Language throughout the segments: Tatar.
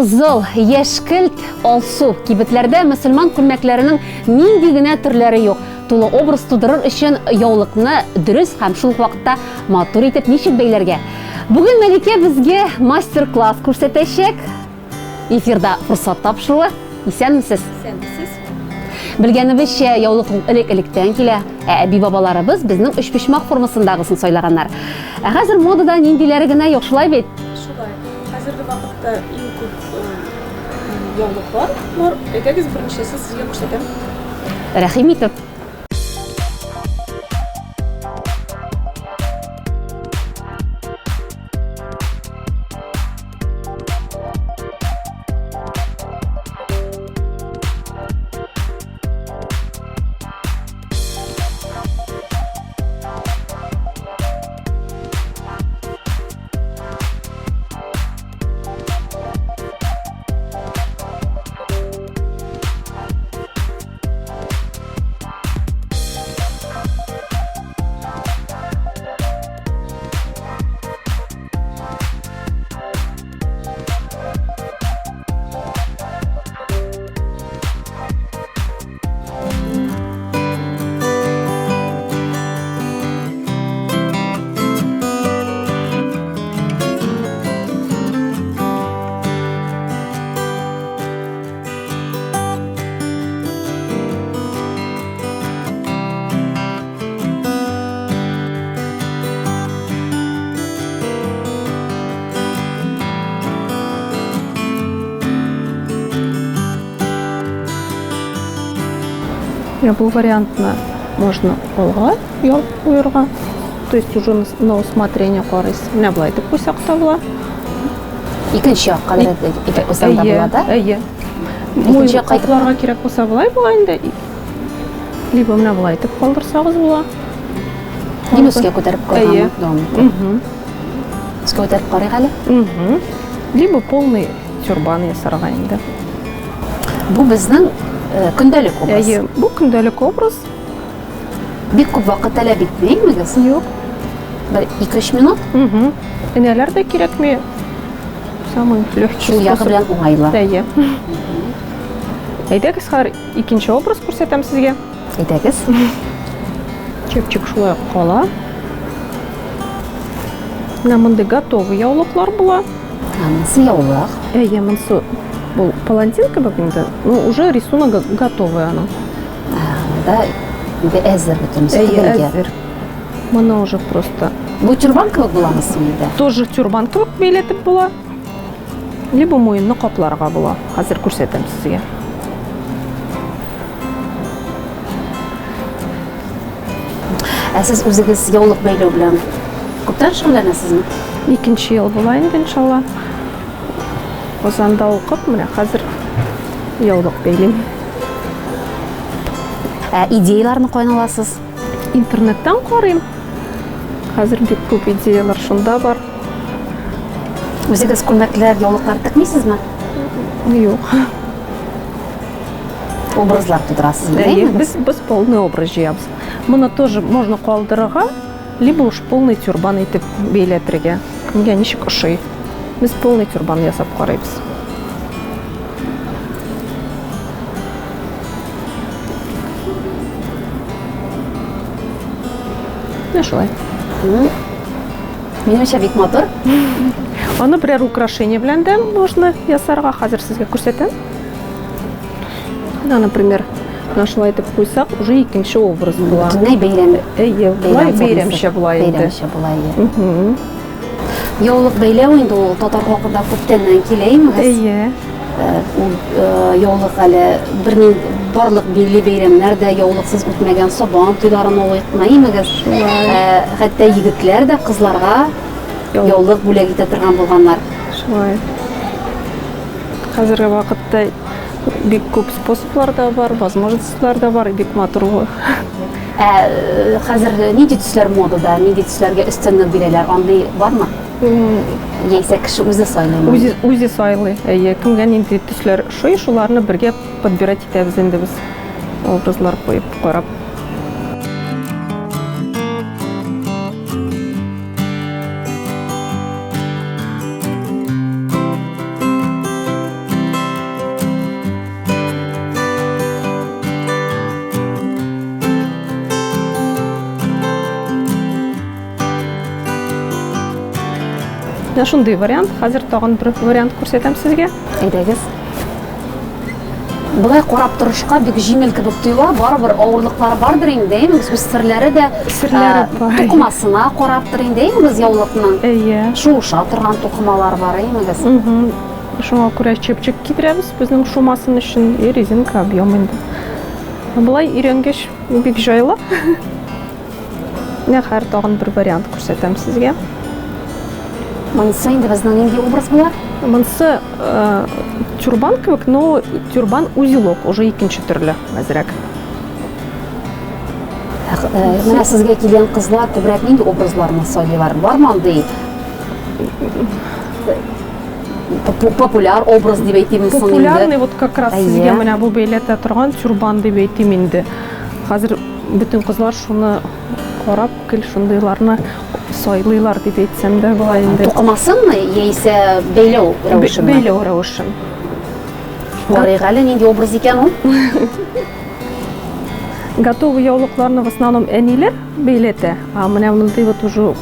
Кызыл, яшькелт, алсу. Кибетләрдә мөселман күлмәкләренең нинди генә төрләре юк. Тулы образ тудырыр өчен яулыкны дөрес һәм шул ук вакытта матур итеп ничек бәйләргә? Бүген Мәликә безгә мастер-класс күрсәтәчәк. Эфирда Форсат тапшыруы. Исәнмесез? Исәнмесез. Белгәнебезчә, яулык элек-электән килә, ә әби-бабаларыбыз безнең өчпочмак формасындагысын сайлаганнар. Ә хәзер модада ниндиләре генә юк, шулай бит? Шулай. Хәзерге вакытта иң күп яулыклар бар. Әйдәгез, берничәсен сезгә күрсәтәм. Рәхим итеп. Менә бу вариантны можно алга ялып куярга. То есть уже на усмотрение карыйсыз. Менә болай итеп куйсак та була. Икенче якка да итеп куйсаң да була, да? Әйе. Икенче якка итеп кирәк булса болай була инде. Либо менә болай итеп калдырсагыз була. Дим өскә күтәреп куйганмы? Дәвам итеп. Өскә күтәреп карыйк әле. Либо полный тюрбан ясарга инде. Бу безнең э, көндәлек образ. Әйе, бу көндәлек образ. Бик күп вакыт таләп итми, әймегез? Юк. Бер 2-3 минут. Угу. Энәләр дә кирәкми. Самый легкий Шул ягы белән уңайлы. Әйе. Әйдәгез, хәзер Икенче образ күрсәтәм сезгә. Әйдәгез. Чепчик шулай ук кала. Менә мондый готовый яулыклар була. Монысы яулык. Әйе, монысы бу палантин кебек инде. Ну, уже рисунок готовый аның. Да, инде әзер бөтенесе Әйе, әзер. Моны уже просто. Бу тюрбан кебек буламы соң инде? Тоже тюрбан кебек бәйләтеп була. Либо муенны капларга була. Хәзер күрсәтәм сезгә. Ә сез үзегез яулык бәйләү белән күптән шөгыльләнәсезме? Икенче ел була инде, иншалла. Казанда укып, менә хәзер яулык бәйлим. Ә идеяләрне каян аласыз? Интернеттан карыйм. Хәзер бик күп идеяләр шунда бар. Үзегез күлмәкләр, яулыклар текмисезме? Юк. Образлар тудырасыз, Әйе, без без полный образ җыябыз. Моны тоже можно калдырырга, либо уж полный тюрбан итеп бәйләтергә. Кемгә ничек ошый. Без полный тюрбан ясап карыйбыз. Менә шулай. Минемчә бик матур. Аны берәр украшение белән дә можно ясарга. Хәзер сезгә күрсәтәм. Менә, например, менә шулай итеп куйсак, уже икенче образ була. Бөтенләй бәйрәм. Әйе, болай бәйрәмчә була инде. Бәйрәмчә була, әйе. Яулык бәйләү инде ул татар халкында күптәннән килә инде. Әйе. Э, ул э, яулык әле берни барлык милли бәйрәмнәр дә яулыксыз үтмәгән сабан туйларын алыйкмы имегез э, хәтта егетләр дә кызларга яулык бүләк итә торган булганнар. Шулай. Хәзерге вакытта бик күп способлар да бар, возможностьлар да бар, бик матур. Ә хәзер нинди төсләр модада, нинди төсләргә өстенлек бирәләр, андый бармы? Яисә кеше үзе сайлыймы? Үзе, үзе сайлый. Әйе, кемгә нинди төсләр ошый, шуларны бергә подбирать итәбез инде без. Образлар куеп, карап. Менә шундый вариант. Хәзер тагын бер вариант күрсәтәм сезгә. Әйдәгез. Болай карап торышка бик җиңел кебек тоела, барыбер авырлыклары бардыр инде, әйеме? Үз серләре дә, серләре бар. Тукымасына караптыр инде, әйеме, яулыкның? Әйе. Шуыша торган тукымалар бар, әйемегез? Шуңа күрә чепчик кидерәбез безнең шумасын өчен, и резинка объем инде. Болай өйрәнгәч бик җайлы. Менә хәзер тагын бер вариант күрсәтәм сезгә. Монысы инде безнең нинди образ була? Монысы э, тюрбан кебек, но тюрбан узелок, уже икенче төрле әзрәк. Э, менә сезгә килгән кызлар күбрәк нинди образларны сайлыйлар? Бармы андый популяр образ дип әйтимме соң инде? Популярный вот как раз сезгә менә бу бәйләтә торган тюрбан дип әйтим инде. Хәзер бөтен кызлар шуны карап, гел шундыйларны сайлыйлар дип әйтсәм дә була инде. Тукымасынмы яисә бәйләү рәвешенме? Бәйләү рәвешен. Карыйк әле, нинди образ икән ул? Готовый яулыкларны в основном әниләр бәйләтә, а менә мондый вот уже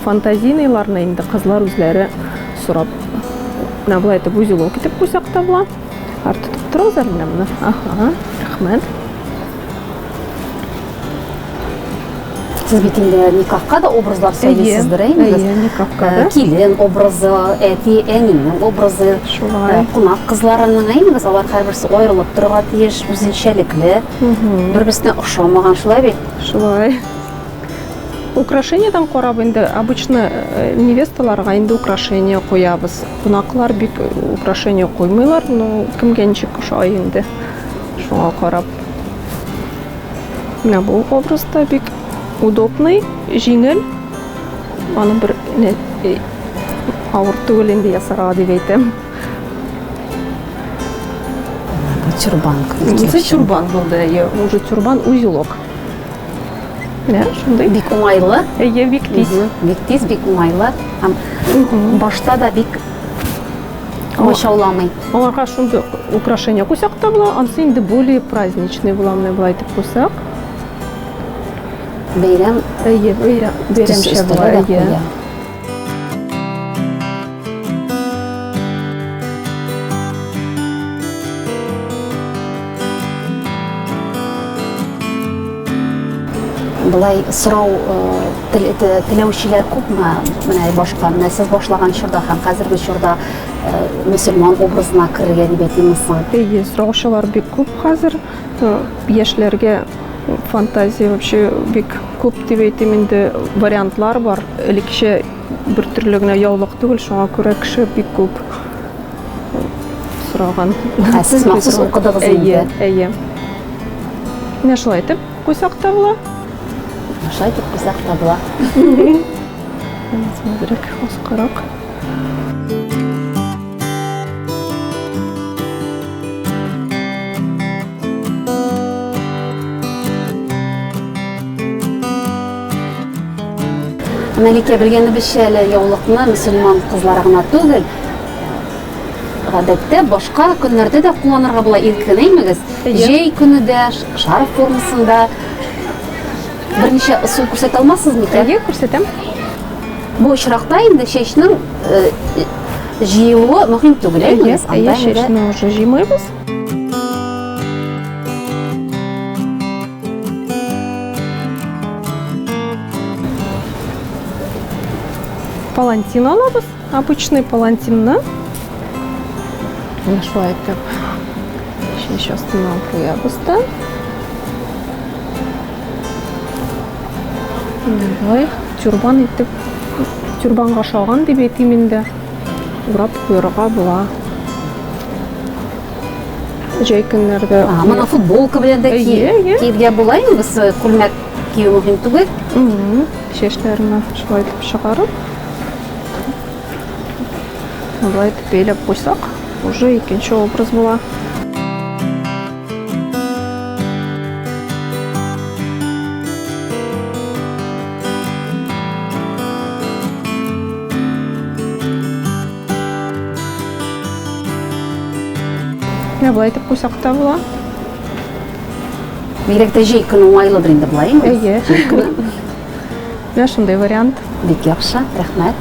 фантазийныйларны инде кызлар үзләре сорап. Менә болай итеп узелок итеп куйсак та була. Тотып торыгыз әле менә моны. Ага, рәхмәт. Сез бит инде никахка да образлар сайлыйсыздыр, әйеме? Әйе, никахка да. Килен образы, әти, әнинең образы, Шулай. Кунак кызларының, әйеме? Алар һәрберсе аерылып торырга тиеш, үзенчәлекле, бер-берсенә охшамаган, шулай бит? Шулай. Украшениедән карап инде обычно невесталарга инде украшение куябыз. Кунаклар бик украшение куймыйлар, но кемгә ничек ошай инде. Шуңа карап. Менә бу образ да бик удобный, җиңел. Аны бер авыр түгел инде ясарга дип әйтәм. Бу тюрбан. Бу тюрбан булды, әйе, уже тюрбан узелок. Менә шундый. Бик уңайлы. Әйе, бик тиз. Бик тиз, бик уңайлы. Һәм башта да бик комачауламый. Аларга шундый украшение куйсак та була, анысы инде более праздничный була, менә болай итеп куйсак. Бәйрәм. Әйе, бәйрәм, бәйрәмчә була, әйе. Былай сорау теләүчеләр күпме? Менә башка, менә сез башлаган чорда һәм хәзерге чорда мөселман образына керергә дип әйтимме соң? Әйе, сораучылар бик күп хәзер. Яшьләргә фантазия вообще бик күп дип әйтим инде, вариантлар бар. Элеккечә бер төрле генә яулык түгел, шуңа күрә кеше бик күп сораган. Ә сез махсус укыдыгыз инде? Әйе, әйе. Менә шулай итеп куйсак та була. Шулай итеп куйсак та була. Әзрәк аскарак. Мәликә, белгәнебезчә, әле яулыкны мөселман кызлары гына түгел, гадәттә башка көннәрдә дә кулланырга була, иркен, әймегез? Җәй көне дә, шарф формасында. Берничә ысул күрсәтә алмассыз микән? Әйе, күрсәтәм. Бу очракта инде чәчнең җыелуы мөһим түгел, әймегез? Әйе, чәчне уже җыймыйбыз. Палантин алабыз, обычный палантинны. Менә шулай итеп чәч астына куябыз да. Болай тюрбан итеп, тюрбанга ошаган дип әйтим инде, урап куярга була. Җәй көннәрдә. Моны футболка белән дә киергә була инде, без күлмәк кию мөһим түгел. Чәчләрне шулай итеп чыгарып, болай итеп бәйләп куйсак, уже икенче образ була. Менә болай итеп куйсак та була. Бигрәк тә җәй көне уңайлыдыр инде болай, әйеме? Әйе. Җәй көне. Менә шундый вариант. Бик яхшы, рәхмәт.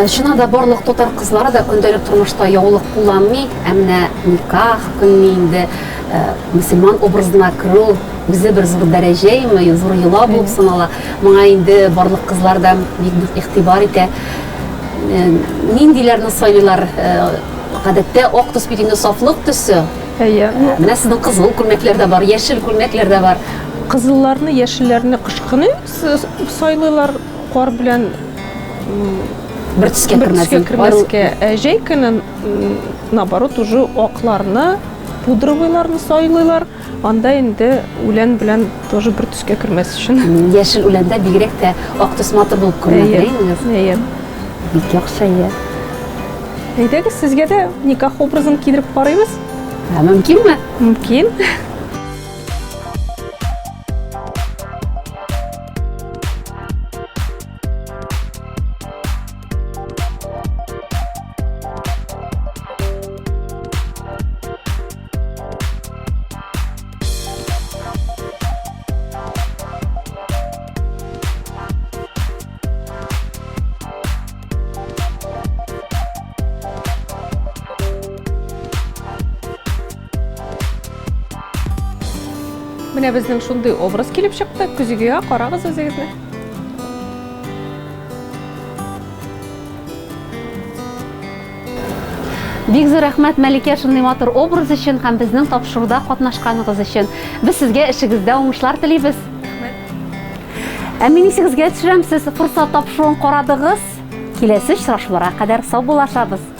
Э, чыннан да барлык татар кызлары да көндәлек тормышта яулык кулланмый, ә менә никах көнне инде э, мөселман образына керү үзе бер зур дәрәҗә име, зур йола булып санала. Моңа инде барлык кызлар да бик нык игътибар итә. Э, ниндиләрне сайлыйлар? Гадәттә ак төс бит инде сафлык төсе. Әйе. Менә сезнең кызыл күлмәкләр дә бар, яшел күлмәкләр дә бар. Кызылларны, яшелләрне кыш көне сайлыйлар, кар белән бер төскә кермәсен. Кермәскә. Ә җәй көне наоборот уже акларны, пудровыйларны сайлыйлар. Анда инде үлән белән тоже бер төскә кермәс өчен. Яшел үләндә бигрәк тә ак төс матур булып күренә, әйе? Әйе. Бик яхшы, әйе. Әйдәгез, сезгә дә никах образын кидереп карыйбыз. Ә мөмкинме? Мөмкин. Менә безнең шундый образ килеп чыкты. Көзгегә карагыз үзегезне. Бик зур рәхмәт, Мәликә, шундый матур образ өчен һәм безнең тапшыруда катнашканыгыз өчен. Без сезгә эшегездә уңышлар телибез. Рәхмәт. Ә мин исегезгә төшерәм, сез Форсат тапшыруын карадыгыз. Киләсе очрашуларга кадәр саубуллашабыз.